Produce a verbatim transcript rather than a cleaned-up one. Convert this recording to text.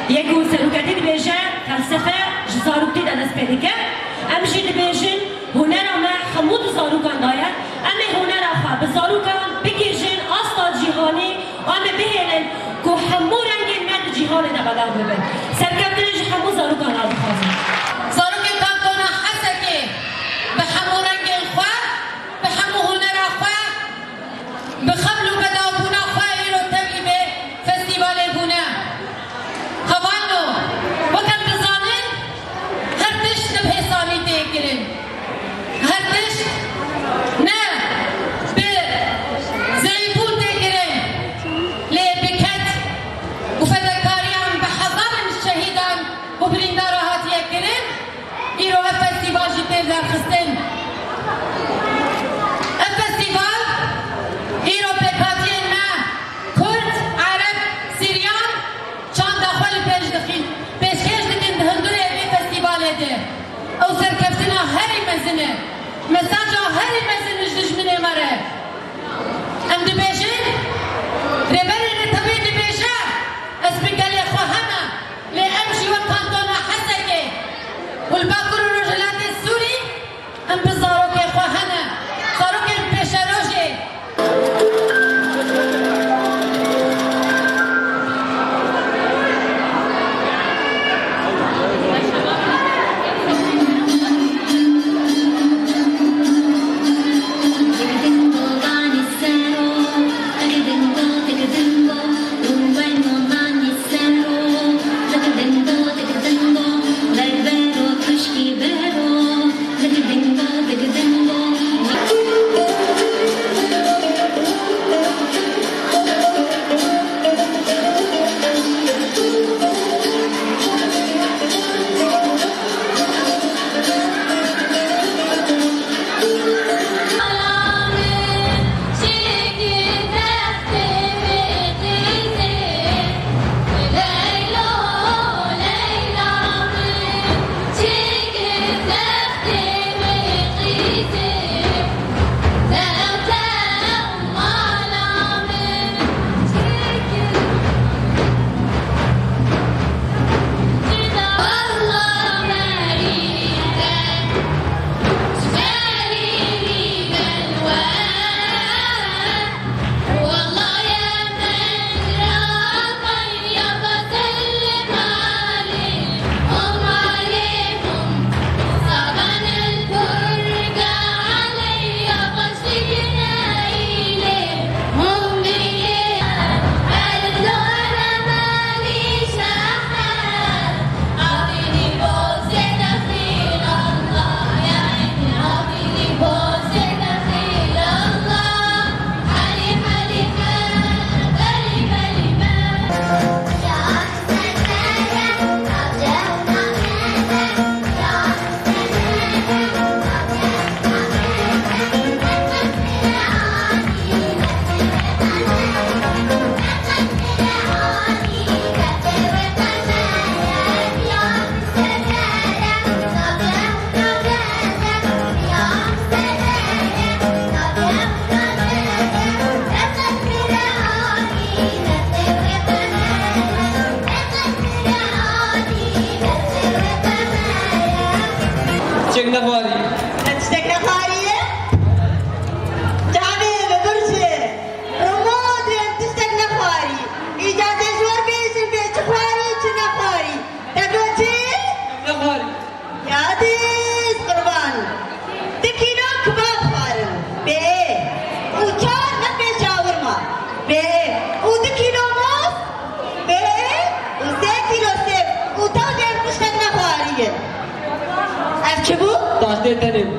Yek ku seroketî dibêje, felsefe ji zaroktî de dest pê dike. Em jî dibêjin, hunera me hemû di zarokan de ye. Em ê hunera xwe bi zarokan bigihîjin asta cîhanî û em ê bihêlin ku hemû rengên me di cîhanê de belav bibin. Serkeftinê ji hemû zarokan re dixwazim. Zarokên Kantona Hesekê bi hemû rengên xwe, bi hemû hunera xwe, bi xebl û bedawbûna xwe îro tevlî vê festîvalê bûne. Hevalno, wek em dizanin, her tişt ne bi hêsanî tê kirin. Her tişt ne bi zeyîbûn tê kirin. Lê bi ked û fedekariyan bi hezaran şehîdan û birîndara hatiye kirin. Îro ev festîval jî tê derxistin. Ev festîval îro pêkhatiyên me Kurd, Ereb, Siryan çanda xwe li pêş dixîn, pêşkêş dikin di hundurê vê festîvalê de. Ew serkeftina herî mezin e. Mesaja herî mezin ji dijminê me re. Em dibêjin, Rêberê Netewê dibêje, ez bi gelê xwe heme. Lê em jî wek Kantona Hesekê û li Bakur û Rojhilatê Sûrî, em bi zarokê xwe hene, zarokên pêşerojê. Çiçek nexwarî. Çiçek nexwarî? Çavê bi birçe. Romodê tiştek nexwarî. Îcazê ji we bêjin bê çi xwarî, çi nexwarî. Te got çi? Nexwarî. Ya diz qurban. Di kîlo kebab xwarin. Bê. Û çar metre şawirma. Bê. Û di kîlo mos. Bê. Û sê kîlo sêv. Û taw dê em tiştek nexwarî ye. Ev çi bû? Taştê tenê bû.